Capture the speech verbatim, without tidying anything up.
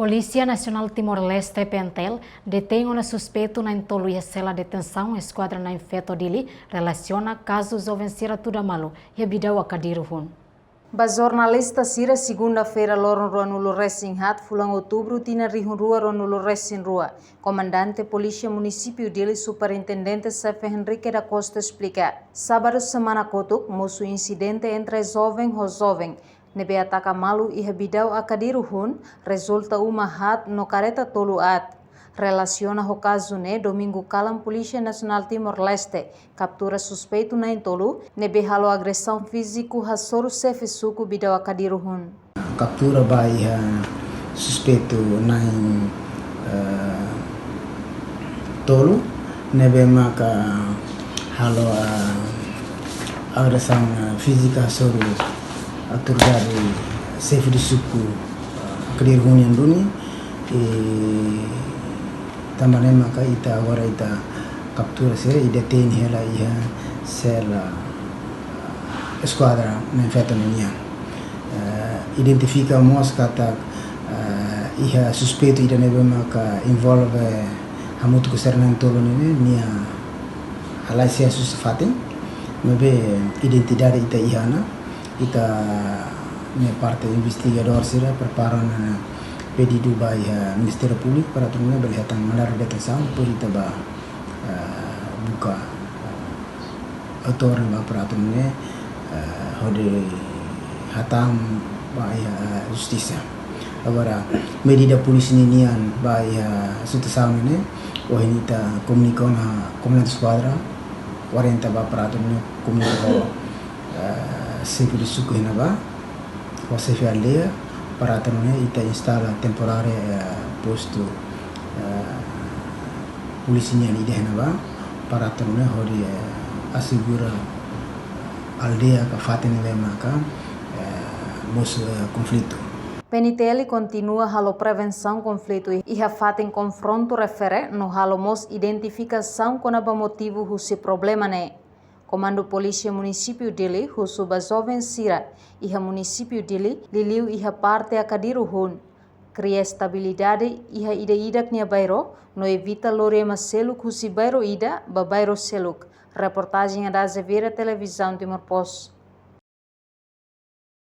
Polísia Nasionál Timor-Leste, P N T L, detein ona suspeitu na'in-tolu iha sela detensaun Eskuadra Na'in-Feto Dili, relasiona kazu joven sira tuda malu iha Bidau Akadiru hun. Ba jornalista sira, segunda-feira, loron ruanulu-resin-haat, fulan outubru, tinan rihun rua ruanulu-resin-rua, Komandante Polísia Munisípiu Dili, Superintendente Xefe Henrique da Costa, esplika, sábadu semana kotuk, mosu insidente entre joven ho joven ne'ebé ataka malu iha Bidau Akadiru hun, rezulta uma aat no kareta tolu aat. Relasiona ho kazu ne'e, domingu kalan Polísia Nasionál Timor-Leste kaptura suspeitu na'in-tolu ne'ebé halo agresaun fíziku hasoru xefe suku Bidau Akadiru hun. Kaptura ba iha suspeitu na'in, eh, tolu ne'ebé maka halo, eh, agresaun, eh, fízika hasoru autoridade xefe de suku, eh, Akadiru hun nian duni. I tanba ne'e maka ita agora ita kaptura sira i detein hela iha sela, eh, Eskuadra Na'in-Feto nian. Eh, identifika mós katak, eh, iha suspeitu ida ne'ebé maka envolve hamutuk ho sira na'in-tolu ne'e, nia halai sei husi fatin, maibé identidade ita iha ona, ita-nia parte investigadór sira prepara ona pedidu ba iha Ministériu Públiku para atu nune'e bele hetan mandadu detensaun, depois ita bá, eh, buka, eh, autór ne'e ba para atu nune'e, eh, hodi hatán ba iha, eh, justisa. Agora, medida polísia ninian ba iha situasaun ne'e, ohin ita komunika ona Komandante Eskuadra, orienta ba para atu nune'e komunika ho, eh, xefe de suku iha ne'ebá, ho xefe aldeia, para atu nune'e ita instala temporária, eh, postu, eh, polísia nian ida iha ne'ebá, para atu nune'e hodi, eh, asegura aldeia ka fatin ne'ebé maka, eh, mosu, eh, konflitu. P N T L kontinua halo prevensaun konflitu iha fatin konfrontu refere no halo mós identifikasaun kona-ba motivu husi problema ne'e. Komandu Polísia Munisípiu Dili husu ba joven sira iha Munisípiu Dili, liuliu iha parte Akadiru hun, kria estabilidade iha ida-idak nia bairru, no evita lori ema seluk husi bairru ida ba bairru seluk. Reportajen Ada Azevedo, Televizaun Timor Post.